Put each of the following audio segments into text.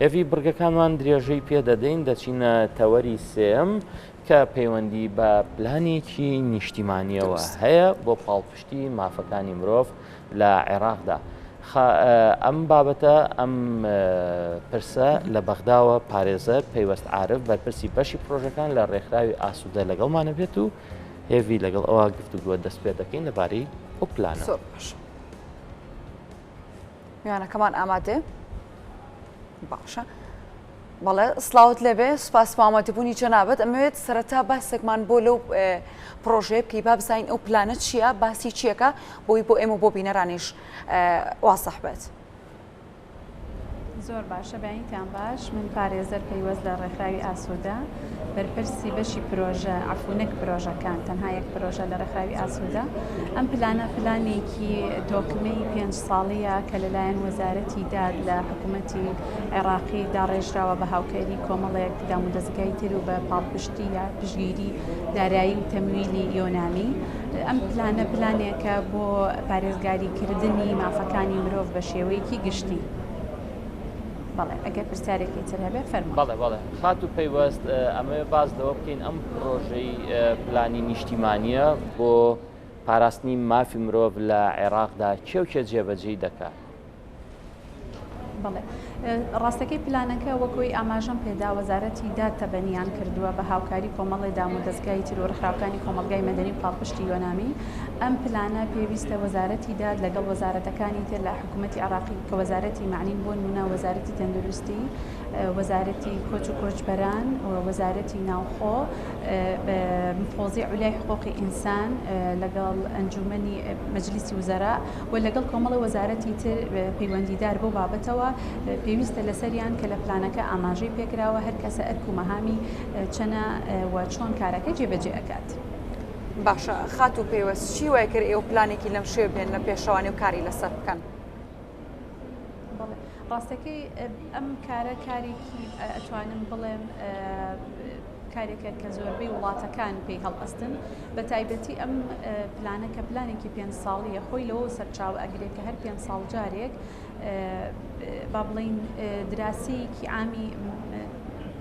هێڤی بڕگەکانمان درێژەی پێ دەدەین، دەچینە تەوەری سێیەم کە پەیوەندی بە پلانێکی نیشتیمانییەوە هەیە بۆ پاڵپشتی مافەکانی مرۆڤ لە عێراقدا. ئەم بابەتە ئەم پرسە لە بەغداوە پارێزەر پەیوەست عارف بەرپرسی بەشی پرۆژەکان لە ڕێکخراوی ئاسوودە لەگەڵمانە بێت و هێڤی لەگەڵ ئەوە گفتوگۆ دەست پێ دەکەین لەبارەی ئەو پلانە. زۆر باش. میوانەکەمان ئامادەیە؟ باشە. بەڵێ سڵاوت لێبێ سوپاس بۆ ئامادەبوونی جەنابت ئەمەوێت سەرەتا باسێکمان بۆ لەو پرۆژەیە بکەی با بزانین ئەو پلانە چییە باسی چیەکە بۆی بۆ ئێمە بۆ بینەرانیش وازح بێت. زۆر باشە بەیانیتان باش من پارێزەر پەیوەست لە ڕێکخراوی ئاسوودە بەرپرسی بەشی پرۆژە عەفو نەک پرۆژەکان تەنها یەک پرۆژە لە ڕێکخراوی ئاسوودە ئەم پلانە پلانێکی تۆکمەی پێنج ساڵیە کە لەلایەن وەزارەتی داد لە حکوومەتی عێراقی داڕێژراوە بە هاوکاری کۆمەڵێک دامودەزگای تر و بە پاڵپشتی یا پشتگیری دارایی و تەمویلی یۆنامی ئەم پلانە پلانێکە بۆ پارێزگاریکردنی مافەکانی مرۆڤ بە شێوەیەکی گشتی. بەڵێ ئەگەر پرسیارێکی تر هەبێ فەرموو. بەڵێ بەڵێ خاتوو پەیوەست ئەمەوێ باس لەوە بکەین ئەم پرۆژەی پلانی نیشتیمانیە بۆ پاراستنی مافی مرۆڤ لە عێراقدا کێ و کێ جێبەجێی دەکات؟ بەڵێ ڕاستەکەی پلانەکە وەکۆی ئاماژەم پێدا وەزارەتی داد تەبەنیان کردووە بە هاوکاری کۆمەڵی دام و دەستگای تر و ڕێکخراوەکانی کۆمەڵگای مەدەنی و پاڵپشتی یۆنامی ئەم پلانە پێویستە وەزارەتی داد لەگەڵ وەزارەتەکانی تر لە حکوومەتی عێراقی کە وەزارەتی مەعنین بۆ نمونە وەزارەتی تەندروستی وەزارەتی کۆچ و کۆچبەران و وەزارەتی ناوخۆ مفوضی عولیای حقوقی ئینسان لەگەڵ ئەنجومەنی مەجلیسی وزەرا و لەگەڵ کۆمەڵە وەزارەتی تر پەیوەندیدار بەو بابەتەوە پێویستە لەسەریان کە لە پلانەکە ئاماژەی پێکراوە هەر کەسە ئەرک و مەهامی چەنە و چۆن کارەکە جێبەجێ ئەکات. باشە خاتوو پەیوەست چی وای کرد ئێوە پلانێکی لەم شێوە بهێننە پێشەوانی و کاری لەسەر بکەن؟ بەڵێ ڕاستەکەی ئەم کارە کارێکی ئەتوانم بڵێم کارێکە کە زۆربەی وڵاتەکان پێی هەڵئەستن بە تایبەتی ئەم پلانە کە پلانێکی پێنج ساڵیە خۆی لەوە سەرچاوە ئەگرێت کە هەر پێنج ساڵ جارێک با بڵین دراسەیەکی عامی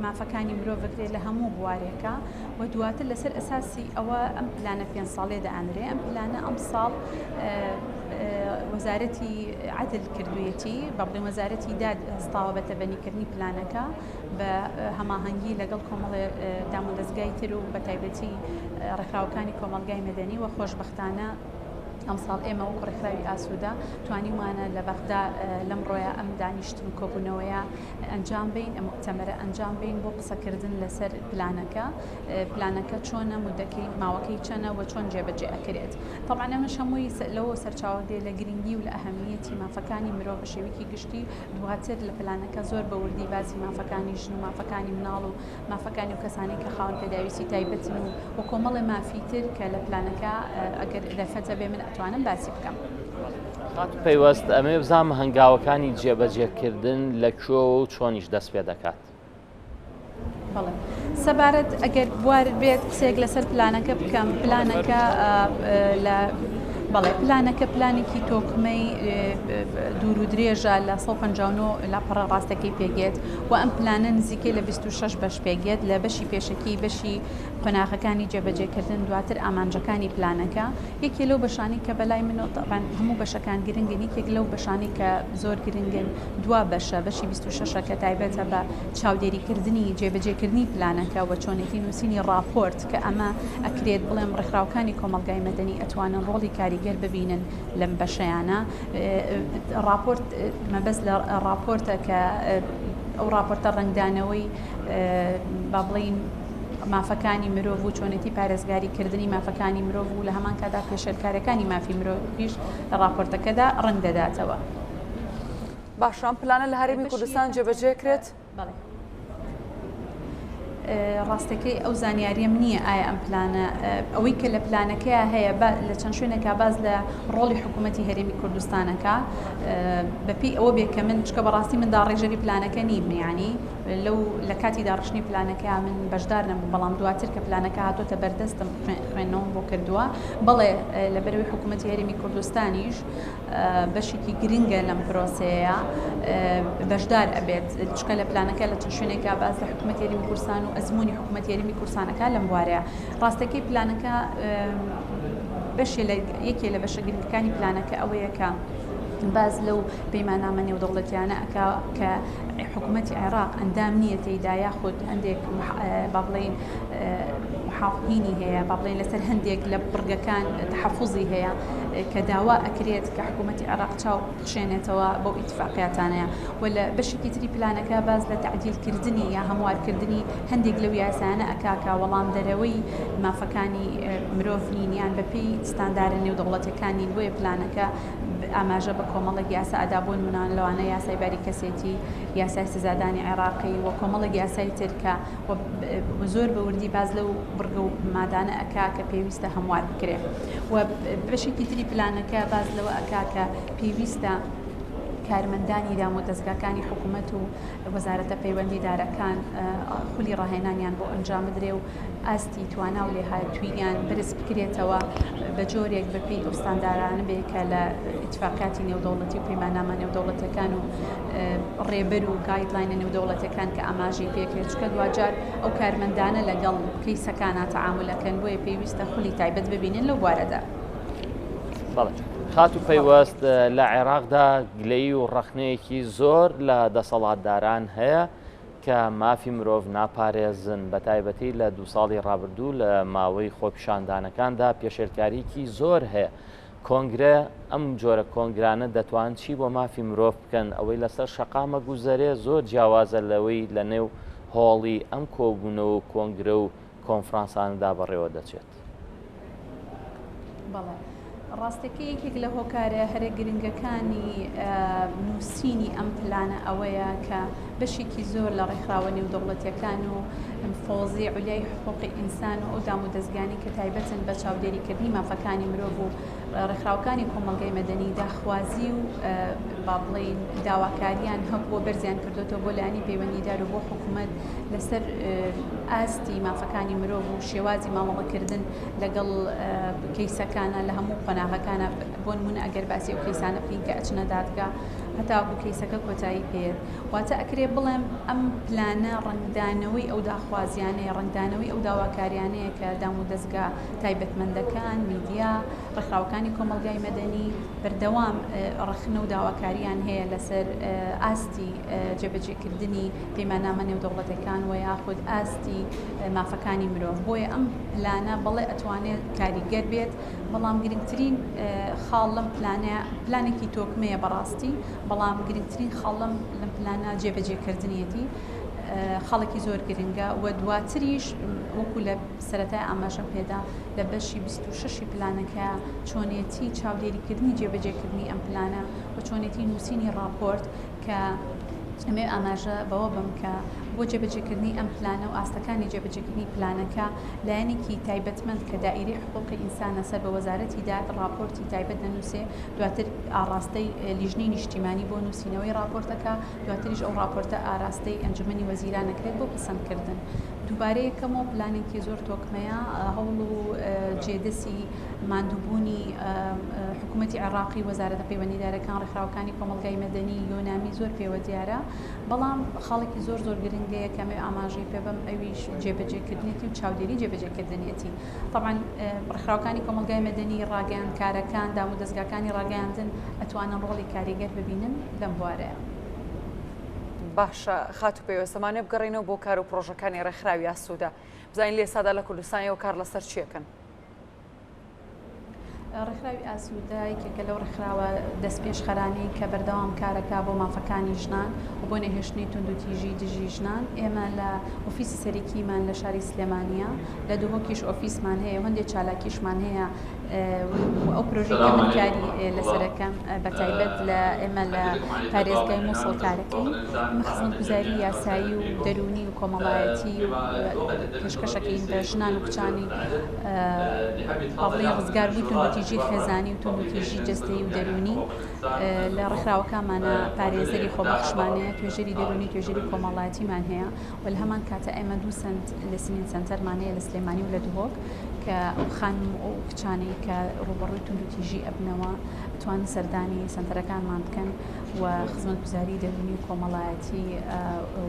مافەکانی مرۆڤ بکرێت لە هەموو بوارێکە و دواتر لەسەر ئەساسی ئەوە ئەم پلانە پێنج ساڵێ دەئانرێ ئەم پلانە ئەم ساڵ وەزارەتی عدل کردویەتی بە بڵێن وەزارەتی داد هەستاوە بە تەبەنیکردنی پلانەکە بە هەماهەنگی لەگەڵ کۆمەڵێ دامودەزگای تر و بە تایبەتی ڕێکخراوەکانی کۆمەڵگای مەدەنی و خۆشبەختانە ئەمساڵ ئێمە وەکو ڕێکخراوی ئاسوودە توانیومانە لە بەغدا لەمڕۆیە ئەم دانیشتن و کۆبوونەوەیە ئەنجام بین ئەم مؤتەمەرە ئەنجام بین بۆ قسەکردن لەسەر پلانەکە پلانەکە چۆنە مدەکەی ماوەکەی چەنە و چۆن جێبەجێ ئەکرێت طبعا ئەمەش هەمووی لەوە سەرچاوە دێ لە گرنگی و لە ئەهەمیەتی مافەکانی مرۆڤ بە شێوەیەکی گشتی دواتر لە پلانەکە زۆر بە وردی باسی مافەکانی ژن و مافەکانی مناڵ و مافەکانی و کەسانی کە خاوەن پێداویستی تایبەتن و و کۆمەڵێ مافی تر کە لە پلانەکە ئەگەر دەرفەتە بێ من ئەتوانم باسی بکەم. خاتوو پەیوەست، ئەمەوێ بزانم هەنگاوەکانی جێبەجێکردن لە کوێوە و چۆنیش دەست پێ دەکات؟ بەڵێ سەبارەت ئەگەر بوار بێت قسەیەک لەسەر پلانەکە بکەم پلانەکە لە بەڵێ پلانەکە پلانێکی تۆکمەی دوور و درێژە لە 159 لاپەڕە ڕاستەکەی پێگێت و ئەم پلانە نزیکەی لە 26 بەش پێگێت لە بەشی پێشەکی بەشی قۆناغەکانی جێبەجێکردن دواتر ئامانجەکانی پلانەکە یەکێ لەو بەشانی کە بەلای منەوە تەبعەن هەموو بەشەکان گرنگن یەکێک لەو بەشانی کە زۆر گرنگن دوا بەشە بەشی 26 کە تایبەتە بە چاودێریکردنی جێبەجێکردنی پلانەکە و چۆنێتی نووسینی ڕاپۆرت کە ئەمە ئەکرێت بڵێم ڕێکخراوەکانی کۆمەڵگای مەدەنی ئەتوانن ڕۆڵی کاریگەر ببینن لەم بەشەیانە ڕاپۆرت مەبەست لە ڕاپۆرتە کە ئەو ڕاپۆرتە ڕەنگدانەوەی با بڵێین مافەکانی مرۆڤ و چۆنێتی پارێزگاری کردنی مافەکانی مرۆڤ و لە هەمان کادا پێشێلکارەکانی مافی مرۆڤیش لە ڕاپۆرتەکەدا ڕەنگ دەداتەوە. باشە ئەم پلانە لە هەرێمی کوردستان جێبەجێ کرێت؟ بەڵێ. ڕاستەکەی ئەو زانیاریەم نییە ئایا ئەم پلانە ئەوەی کە لە پلانەکەیا هەیە لە چەند شوێنێکا باس لە ڕۆڵی حکوومەتی هەرێمی کوردستانەکە بەپی ئەوە بێ کە من چکە بەڕاستی من داڕێژەری پلانەکە نیم یانی لەو لە کاتی داڕشتنی پلانەکە من بەشدار نەبوو بەڵام دواتر کە پلانەکە هاتۆتە بەردەستم خوێندنەوەم بۆ کردووە بەڵێ لەبەرەوەی حکوومەتی هەرێمی کوردستانیش بەشێکی گرنگە لەم پرۆسەیە بەشدار ئەبێت چکە لە پلانەکە لە چەند شوێنێکا باس لە حکوومەتی هەرێمی کوردستان و ئەزمموی حکوومەتی هەرێمی کوردستانەکە لەم بوارەیە ڕاستەکەی پلانەکە بەشێ لە یەکێ لە بەشە گرنگەکانی پلانەکە ئەوەیە کە باز لەو پەیماننامە نێودەوڵەتیانە ئەکا کە حکوومەتی عێراق ئەندام نییە تێیدا یاخود هەندێک با بڵێین محافظینی هەیە با بڵێین لەسەر هەندێک لە بڕگەکان تحفظی هەیە کە داوا ئەکرێت کە حکوومەتی عێراق چاو بخشێنێتەوە بەو ئیتفاقیاتانەیە و لە بەشێکی تری پلانەکە باس لە تەعدیلکردنی یا هەموارکردنی هەندێک لەو یاسایانە ئەکا کە وەڵامدەرەوەی مافەکانی مرۆڤ نین یان بەپێی ستاندارە نێودەوڵەتیەکان نین بۆیە پلانەکە ئاماژە بە کۆمەڵێک یاسا ئەدا بۆ نمونە لەوانە یاسای باری کەسێتی، یاسای سزادانی عێراقی و کۆمەڵێک یاسای تر کە و زۆر بە وردی باس لەو بڕگە و مادانە ئەکا کە پێویستە هەموار بکرێ و بەشێکی تری پلانەکە باس لەوە ئەکا کە پێویستە کارمەندانی دام و دەزگاکانی حکوومەت و وەزارەتە پەیوەندیدارەکان خولی ڕاهێنانیان بۆ ئەنجام بدرێ و ئاستی توانا و لێهاتووییان بەرز بکرێتەوە بە جۆرێک بەپێی ئەو ستاندارانە بێ کە لە ئیتفاقیاتی نێودەوڵەتی و پەیماننامە نێودەوڵەتیەکان و ڕێبەر و guideline ە نێودەوڵەتیەکان کە ئاماژەی پێکرێت چونکە دواجار ئەو کارمەندانە لەگەڵ کەیسەکانا تەعامولەکەن بۆیە پێویستە خولی تایبەت ببینن لەو بوارەدا. بەڵێ خاتوو پەیوەست لە عێراقدا گلەیی و ڕەخنەیەکی زۆر لە دەسەڵاتداران هەیە کە مافی مرۆڤ ناپارێزن، بەتایبەتی لە دوو ساڵی ڕابردوو لە ماوەی خۆپیشاندانەکاندا پێشێلکاریی زۆر هەیە. کۆنگرە، ئەم جۆرە کۆنگرانە دەتوان چی بۆ مافی مرۆڤ بکەن؟ ئەوەی لەسەر شەقامە گوزەرێ زۆر جیاوازە لەوەی لەنێو هۆڵی ئەم کۆبوونەوە و کۆنگرە و کۆنفرانسانەدا بەڕێوە دەچێت. بەڵێ. ڕاستەکەی یەکێک لە هۆکارە هەرە گرنگەکانی نووسینی ئەم پلانە ئەوەیە کە بەشێکی زۆر لە ڕێکخراوە نێودەوڵەتیەکان و فۆزی عولیای حقوقی ئینسان و ئەو دام و دەزگانی کە تایبەتن بە چاودێریکردنی مافەکانی مرۆڤ و ڕێکخراوەکانی کۆمەڵگەی مەدەنی داخوازی و با بڵێین داواکاریان هەبووە بەرزیان کردوێتەوە بۆ لایەنی پەیوەندیدار و بۆ حکوومەت لەسەر ئاستی مافەکانی مرۆڤ و شێوازی مامەڵەکردن لەگەڵ کەیسەکانە لە هەموو قۆناغەکانە بۆ نمونە ئەگەر باسی ئەو کەیسانە بکەین کە ئەچنە دادگا هەتاوەکو کەیسەکە کۆتایی پێیەت واتە ئەکرێ بڵێم ئەم پلانە ڕەنگدانەوەی ئەو داخوازیانەیە ڕەنگدانەوەی ئەو داواکاریانەیە کە دام و دەزگا تایبەتمەندەکان، میدیا، ڕێکخراوەکانی کۆمەڵگای مەدەنی بەردەوام ڕەخنە و داواکارییان هەیە لەسەر ئاستی جێبەجێکردنی پەیماننامە نێودەوڵەتیەکان و یاخود ئاستی مافەکانی مرۆڤ. بۆیە ئەم پلانە بەڵێ ئەتوانێت کاریگەر بێت، بەڵام گرنگترین خاڵ لەم پلانە، پلانێکی تۆکمەیە بەڕاستی، بەڵام گرنگترین خاڵ لەم پلانە جێبەجێکردنیەتی. خاڵێکی زۆر گرنگە و دواتریش وەکو لە سەرەتای ئاماژەم پێدا لە بەشی 26 پلانەکە چۆنێتی چاودێریکردنی جێبەجێکردنی ئەم پلانە و چۆنێتی نووسینی ڕاپۆرت کە ئەمێ ئاماژە بەوە بم کە بۆ جێبەجێکردنی ئەم پلانە و ئاستەکانی جێبەجێکردنی پلانەکە لایەنێکی تایبەتمەند کە دائیرەی حقوقی ئینسانە سەر بە وەزارەتی داد ڕاپۆرتی تایبەت دەنووسێ دواتر ئاڕاستەی لیژنەی نیشتیمانی بۆ نووسینەوەی ڕاپۆرتەکە دواتریش ئەو ڕاپۆرتە ئاراستەی ئەنجومەنی وەزیران ئەکرێت بۆ پەسەندکردن. دووبارە یەکەمەوە پلانێکی زۆر تۆکمەیە، هەوڵ و جێدەستی ماندووبوونی حکوومەتی عێراقی، وەزارەتە پەیوەندیدارەکان، ڕێکخراوەکانی کۆمەڵگای مەدەنی، یۆنامی زۆر پێوە دیارە. بەڵام خاڵێکی زۆر زۆر گرنگ هەیە کە ئەمەوێ ئاماژەی پێ بەم ئەویش جێبەجێکردنێتی و چاودێری جێبەجێکردنیەتی. تەبعەن ڕێکخراوەکانی کۆمەڵگای مەدەنی، ڕاگەیاندکارەکان، دامودەزگاکانی ڕاگەیاندن ئەتوانن ڕۆڵی کاریگەر ببینن لەم بوارەیا. باشە خاتوو پەیوەست ئەمانەوێ بگەڕێینەوە بۆ کار و پڕۆژەکانی ڕێکخراوی ئاسوودە بزانین لە ئێستادا لە کوردستان ئێوە کار لەسەر چی ئەکەن؟ ڕێکخراوی ئاسوودە یەکێکە لەو ڕێکخراوە دەستپێشخەرانەی کە بەردەوام کارەکا بۆ مافەکانی ژنان و بۆ نەهێشتنی توندوتیژی دژی ژنان. ئێمە لە ئۆفیسی سەرەکیمان لە شاری سلێمانییە، لە دهۆکیش ئۆفیسمان هەیە و هەندێک چالاکیشمان هەیە. و ئەو پرۆژەی کە من کاری لەسەرەکەم بە تایبەت لە ئێمە لە پارێزگای مووسڵ کارەکەین ئێمە خزمەتگوزاری یاسایی و دەروونی و کۆمەڵایەتی و پێشکەشەکەین بە ژنان و کچانی با بڵێین ڕزگاربووی توندوتیژی خێزانی و توندوتیژی جەستەیی و دەروونی لە ڕێکخراوەکانمانە پارێزەری خۆبەخشمان هەیە توێژەری دەروونی توێژەری کۆمەڵایەتیمان هەیە و لە هەمان کاتە ئێمە دوو سنت listening center مان هەیە لە سلێمانی و لە دهۆک کە ئەو خانم و کچانەی کە ڕووبەڕووی توندوتیژی ئەبنەوە ئەتوانن سەردانی سەنتەرەکانمان بکەن و خزمەتگوزاری دەروونی و کۆمەڵایەتی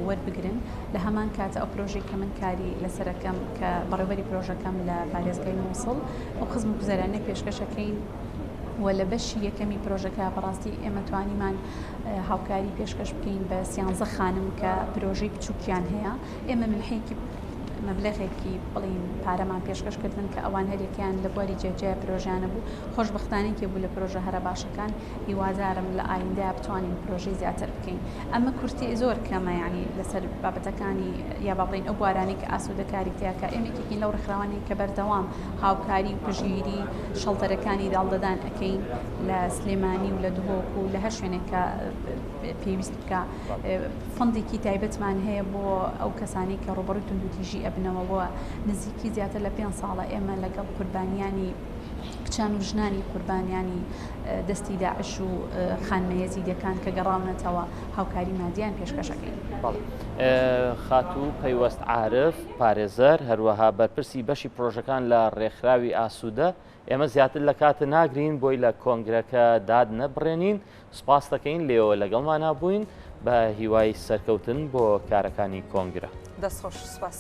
وەربگرن لە هەمان کاتە ئەو پرۆژەی کە من کاری لەسەرەکەم کە بەڕێوەبەری پرۆژەکەم لە پارێزگای مووسڵ ئەو خزمەتگوزاریانە پێشکەشەکەین و لە بەشی یەکەمی پرۆژەکە بەڕاستی ئێمە توانیمان هاوکاری پێشکەش بکەین بە سیانزە خانم کە پرۆژەی بچووکیان هەیە ئێمە منحەیەکی مەبلەغێکی بڵین پارەمان پێشکەش کردن کە ئەوان هەریەکەیان لە بواری جیاجیای پرۆژانە بوو خۆشبەختانێکی بوو لە پرۆژە هەرە باشەکان هیوادارم لە ئایندە بتوانین پرۆژەی زیاتر بکەین ئەمە کورتی زۆر کەمە یعنی لەسەر بابەتەکانی یا با بڵین ئەو بوارانەی کە ئاسوودەکاری تیاکە ئێمە یەکێکین لەو ڕێکخراوانەی کە بەردەوام هاوکاری و پشتگیری shelter ەکانی داڵدەدان ئەکەین لە سلێمانی و لە دهۆک و لە هەر شوێنێک کە پێویست بکە fund ێکی تایبەتمان هەیە بۆ ئەو کەسانی کە ڕوبەڕووی توندوتیژی ئەبنەوە بۆ نزیکی زیاتر لە پێ ساڵە ئێمە لەگەڵ قوربانیانی کچان و ژنانی قوربانیانی دەستی داعش و خانمە یەزیدەکان کە گەڕاونەتەوە هاوکاری مادیان پێشکەشەکەین. خاتوو پەیوەست عارف، پارێزەر، هەروەها بەرپرسی بەشی پرۆژەکان لە ڕێکخراوی ئاسوودە، ئێمە زیاتر لە کاتت ناگرین بۆی لە کۆنگرەکە داد نەبڕێنین، سوپاست دەکەین لێوە لەگەڵمانا بووین، بە هیوای سەرکەوتن بۆ کارەکانی کۆنگرە. دەست خۆش سوپاس.